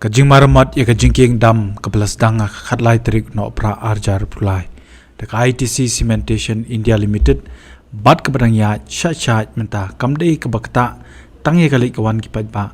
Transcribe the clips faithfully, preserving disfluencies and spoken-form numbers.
Ka jingmaramot ïa ka jingkieng dam kaba la sdang ha ka khatlai tarik Nohprah arhajar arphew lai da ka I T C Cementation India Limited bad kaba dang ïaid shah shah mynta kam dei kaba ktah tang ïa ka leit ka wan ki paidbah.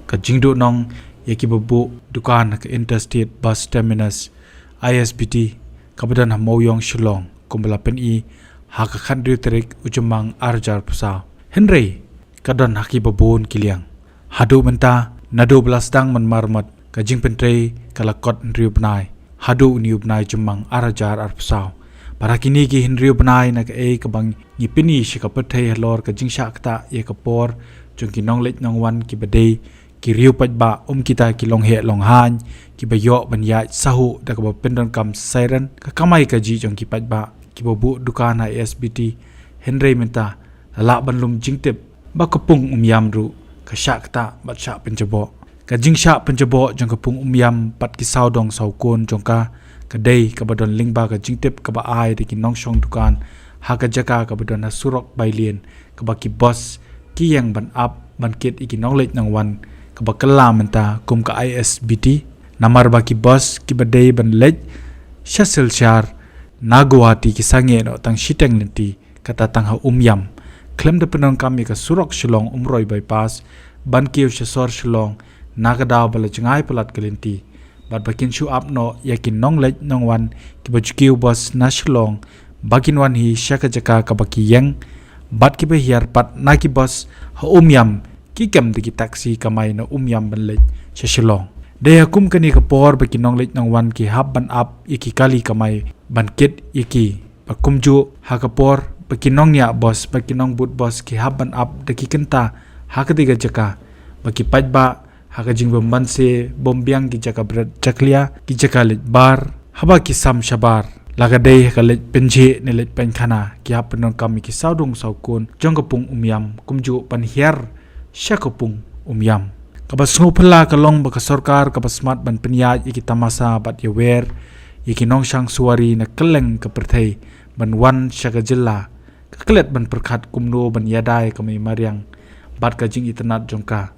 Ka jingduhnong ïa kiba buh dukan ha ka Interstate Bus Terminus, I S B T, kaba don ha Mawiong Shillong kumba la pyni ha ka khathynriew tarik u Jymmang arhajar arphew saw. Hynrei ka don ha kiba bun ki liang. Haduh mynta, naduh ba la sdang ban maramot, ka jingpyntrei ka la kot hynriew bnai haduh une u bnai Jymmang arhajar arphew saw. Bad ha kine ki hynriew bnai na kaei kaba ngi pyni sha ka pyrthei halor ka jingshah ktah ïa ka por jong ki nongleit nongwan kiba dei ki riew paidbah, um kita ki longheh longhaiñ kiba ïoh ban ïaid sahuh da kaba pyndonkam siren, ka kamai kajih jong ki paidbah kiba buh dukan ha I S B T. Hynrei mynta la lah ban lum jingtip ba ka pung Umïam ruh ka shah ktah bad shah pynjaboh. Ka jingshah pynjaboh jong ka pung Umïam bad ki sawdong sawkun jong ka ka dei kaba don lyngba ka jingtip kaba ai da ki nongshong dukan ha ka jaka kaba don ha surok Bailien, kaba ki bus ki ïeng ban ap ban kit ïa ki nongleit nongwan, kaba kylla mynta kum ka I S B T. Namar ba ki bus kiba dei ban leit sha Silchar na Guwahati ki sangeh noh tang shiteng lynti, kata tang ha Umïam, khlem da pyndonkam ïa ka surok Shillong Umroi Bypass ban kiew sha sor Shillong, na ka daw ba la jngai palat ka lynti. Bad ba kin shu ap noh ïa ki nongleit nongwan kiba ju kiew bus na Shillong ba kin wan hi sha ka jaka kaba ki ïeng, bad kiba hiar pat na ki bus ha Umïam ki kem da ki taxi kamai na Umïam ban leit sha Shillong. Dei ha kum kane ka por ba ki nongleit nongwan ki hap ban ap ïa ki kali kamai ban kit ïa ki. Ba kumjuh ha ka por ba ki nongñiah bus bad ki nongbud bus ki hap ban ap da ki kynta ha katei ka jaka, ba ki paidbah ha ka jingbymbanse bym biang ki jaka bret jaklia, ki jaka leit bar, haba ki sam shabar, la ka dei ha ka leit pynjhieh ne leit pynkhana, ki hap pyndonkam ïa ki sawdong sawkun jong ka pung Umïam kumjuh ban hiar sha ka pung Umïam. Kaba sngewphylla ka long ba ka sorkar kaba smat ban pynïaid ïa ki tamasa bad ïawer ïa ki nongshang suwari na kylleng ka pyrthei ban wan sha ka jylla, ka klet ban pyrkhat kumno ban ïada ïa ka mei mariang bad ka jingitynnad jong ka.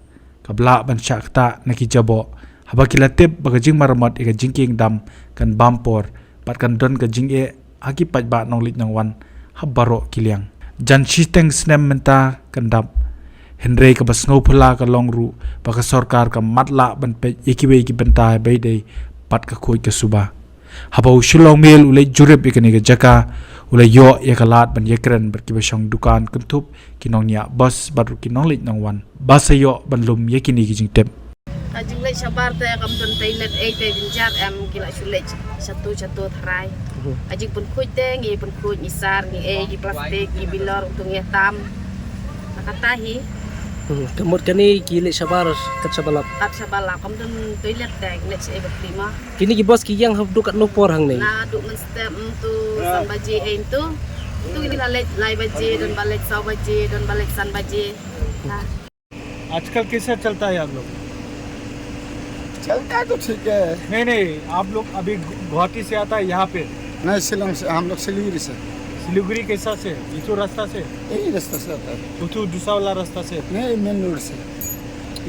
Kaba lah ban shah ktah na ki jaboh haba ki la tip ba ka jingmaramot ïa ka jingkieng dam kan bam por bad kan don ka jingeh ha ki paidbah nongleit nongwan ha baroh ki liang. Jan shiteng snem mynta kan dap. Hynrei kaba sngewphylla ka long ruh ba ka sorkar ka matlah ban peit ïa kiwei ki bynta ba ïadei bad ka khuid ka suba. Haba u Shillong Mail u leit jurip ïa kane ka jaka, u la ïoh ïa ka lad ban ïakren bad kiba shong dukan kynthup ki nongñiah bus bad ruh ki nongleit nongwan ba sa ïoh ban lum ïa kine ki jingtip. Ka jingleit shabar te kam don toilet ei te jynjar em, ki la shu leit shatu shatu tharai. Mhm. Ka jingpynkhuid te ngi pynkhuid, ngi sar, ngi ei, ngi plastik, ngi bilor, utu ngi tam. Na kata hi. Hmm, ka mut kane ki leit shabar kat shaba lap. Kat shaba lap, kam don toilet te ngi leit sha ei ba pli ma. Kine ki bus ki ïeng haduh katno por hangne? Naduh mynstep, mm, tu san baje ei tu. Tu ki la leit lai baje, don ba leit saw baje, don ba leit san baje. Ha. आजकल कैसा चलता है आप लोग? चलता तो ठीक है। नहीं, नहीं, आप लोग अभी गु-, गुवाहाटी से आता है यहाँ पे? नहीं, शिलोंग से, हम लोग सिलीगुड़ी से। सिलीगुड़ी कैसा से? इथु रास्ता से? यही रास्ता से आता है। उथु दूसरा वाला रास्ता से? नहीं, मेन रोड से।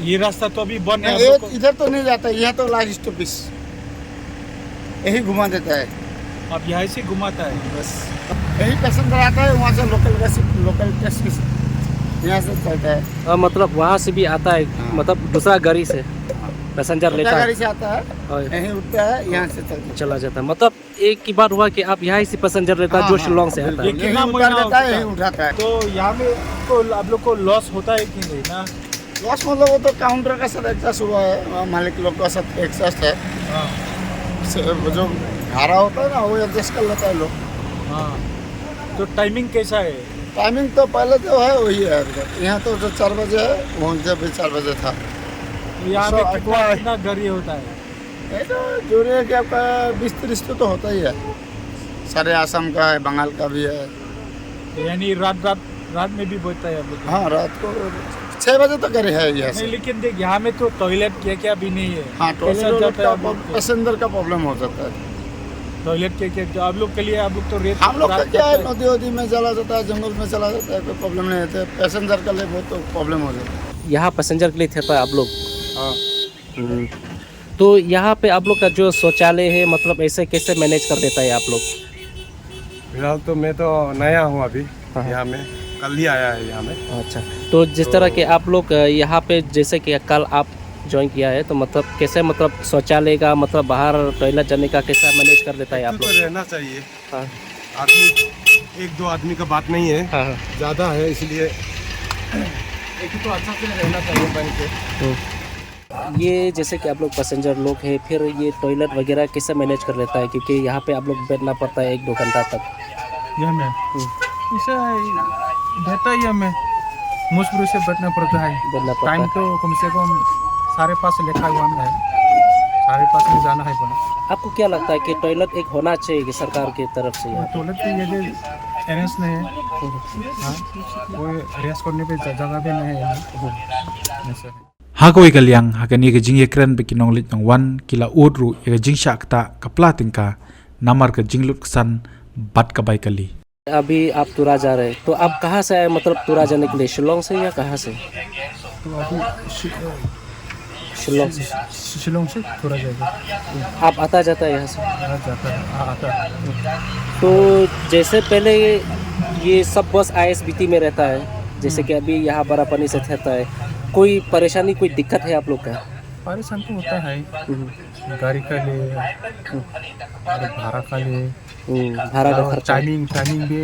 ये रास्ता तो अभी बंद है नहीं, आप ये लोग को? इधर तो नहीं जाता, यहाँ तो लास्ट स्टॉपेज। यही घुमा देता है। अब यहाँ से घुमाता है? बस। यही पैसेंजर आता है, वहाँ से लोकल का से, लोकल टैक्सी से, यहाँ से चलता है। हाँ, मतलब वहाँ से भी आता है, हाँ। मतलब दूसरा गाड़ी से हाँ। पैसेंजर छोटा लेता है। गाड़ी से आता है, हाँ। यहीं उठता है, यहाँ से चलता है। चला जाता है। मतलब एक ही बात हुआ कि आप यहाँ से पैसेंजर लेता है, हाँ, जो हाँ, शिलोंग से आता है। बिल्कुल। ये कितना यहीं उतार महीना हो देता है, चुका है? यहीं उठाता है। तो यहाँ में तो आप लोग को लॉस होता है कि नहीं ना? लॉस मतलब वो तो काउंटर का साथ एडजस्ट हुआ है, वहाँ मालिक लोग का साथ एडजस्ट है। हाँ। से, वो जो भाड़ा होता है ना, वो एडजस्ट कर लेता है लोग। हाँ। तो टाइमिंग कैसा है? टाइमिंग तो पहले जो है, वही है अभी तक। यहाँ तो जो चार बजे है, वहाँ जब भी चार बजे था। तो यहाँ पे सौ कितना, अठवा है। कितना गाड़ी होता है? ये तो जोड़िए कि आपका बीस तीस तो, तो होता ही है। सारे आसाम का है, बंगाल का भी है। यानी रात, रात, रात में भी बजता है आप लोग का? हाँ, रात को छह बजे तक गाड़ी है यहाँ से। नहीं, लेकिन देख, यहाँ में तो टॉयलेट क्या क्या भी नहीं है। हाँ, कैसा टॉयलेट वॉयलेट जाता है का आप लोग प्रॉब-, को? पैसेंजर का प्रॉब्लम हो जाता है। टॉयलेट क्या क्या, तो आप लोग के लिए, आप लोग तो रेत हम लोग का रात क्या है, जाता है? नदी वदी में चला जाता है, जंगल में चला जाता है, कोई प्रॉब्लम नहीं होता है। पैसेंजर के लिए बहुत तो प्रॉब्लम हो जाता है। यहाँ पैसेंजर के लिए ठहरता है आप लोग? हाँ। हम्म। तो यहाँ पे आप लोग का जो शौचालय है, मतलब, ऐसे कैसे मैनेज कर देता है आप लोग? फिलहाल तो मैं तो नया हूँ अभी हाँ। यहाँ में, कल ही आया है यहाँ में। अच्छा, तो जिस तरह के आप लोग, अ, यहाँ पे, जैसे कि कल आप ज्वाइन किया है, तो, मतलब, कैसे, मतलब, शौचालय का, मतलब, बाहर टॉयलेट जाने का कैसा मैनेज कर देता है आप तो लोग? रहना चाहिए। हाँ। आदमी, एक दो आदमी का बात नहीं है, हाँ, हाँ। ज़्यादा है, इसलिए एक तो अच्छा से रहना चाहिए बन के। हम्म। ये जैसे कि आप लोग पैसेंजर लोग हैं, फिर ये टॉयलेट वगैरह कैसे मैनेज कर लेता है, क्योंकि यहाँ पे आप लोग बैठना पड़ता है एक दो घंटा तक? यह में हम्म। इसे बेहतर यह में मुश्किल से बैठना पड़ता है। बैठना पड़ता टाइम है। तो कम से कम साढ़े पाँच से लिखा हुआ में है, साढ़े पाँच में जाना है बोला। आपको क्या लगता है कि टॉयलेट एक होना चाहिए कि सरकार की तरफ से यहाँ पे? टॉयलेट तो ये अरेंज नहीं है। हाँ, कोई रेस्ट करने पे ज- जगह भी नहीं है यहाँ। ऐसा है। Ha kawei ka liang, ha kane ka jingïakren bad ki nongleit nongwan, ki la ud ruh ïa ka jingshah ktah ka pla tyngka namar ka jinglut ksan bad ka bai kali. अभी आप तुरा जा रहे हैं, तो आप कहाँ से आए, मतलब, तुरा जाने के लिए शिलोंग से या कहाँ से? तो अभी शि- शिलोंग से। शि- शिलोंग से थोड़ा जाएगा। आप आता जाता है यहाँ से? आ जाता है, आ, आता है। तो जैसे पहले ये सब बस आईएसबीटी में रहता है, जैसे कि अभी यहाँ बड़ा पानी से ठहरता है, कोई परेशानी, कोई दिक्कत है आप लोग का? परेशान तो होता है, हम्म, गाड़ी का लिए और भाड़ा का लिए। हम्म, भाड़ा का और खर्चा टाइमिंग टाइमिंग भी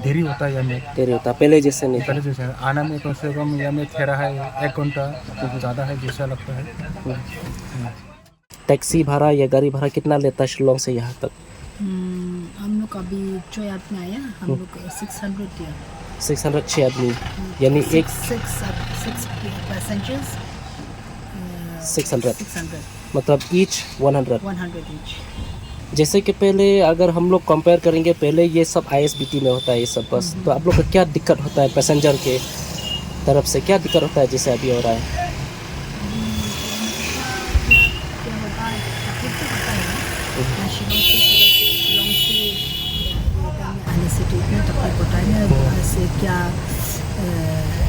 देरी होता है हमें। देरी होता है, पहले जैसे नहीं था। पहले जैसे आना में कम से कम यहाँ में ठहरा है एक घंटा ज़्यादा है जैसा लगता है। टैक्सी भाड़ा या गाड़ी भाड़ा कितना लेता है शिलोंग से यहाँ तक? हम्म, हम लोग अभी चोयात में आया, हम लोग सिक्स हंड्रेड दिया। सिक्स हंड्रेड, छः आदमी, यानी एक six six passengers. Six hundred. Six hundred. मतलब each one hundred. One hundred each. जैसे कि पहले अगर हम लोग कंपेयर करेंगे, पहले ये सब आईएसबीटी में होता है ये सब बस, तो आप लोग का क्या दिक्कत होता है पैसेंजर के तरफ से, क्या दिक्कत होता है जैसे अभी हो रहा है? क्या होता है, तकलीफ तो होता है ना। यहाँ शिलोंग से, शिलोंग से इधर में आने से तो इतना तकलीफ होता है ना। वहाँ से क्या, अ,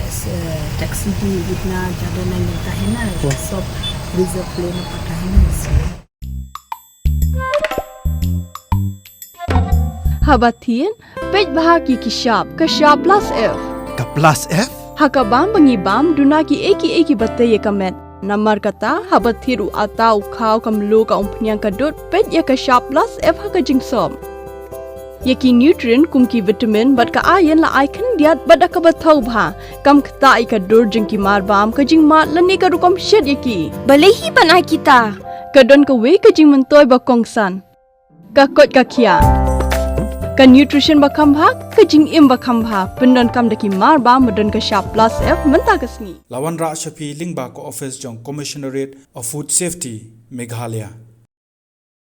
स- टैक्सी भी इतना ज़्यादा नहीं मिलता है ना, सब रिजर्व लेना पड़ता है ना, इसलिए। Haba thied, peit bha ki ki shap, ka shap Plus F. Ka Plus F? Ha ka bam ba ngi bam, duna ki ei ki ei ki ba tei ïa ka met. Namar kata, haba thied u atta u khaw, ka mluh, ka umphniang, ka dud, peit ïa ka shap Plus F ha ka jingsop. Ïa ki nutrient kum ki vitamin bad ka iron la ai khyndiat bad da kaba thaw bha. Kam ktah ïa ka dur jong ki mar bam, ka jingmad lane ka rukom shet ïa ki. Balei hi ban ai kita? Ka don kawei ka jingmyntoi ba kongsan. Ka koit ka khiah. Ka nutrition ba kham bha, ka jingim ba kham bha. Pyndonkam da ki mar bam ba don ka shap Plus F mynta ka sngi. La wanrah sha phi lyngba ka office jong Commissionerate of Food Safety, Meghalaya.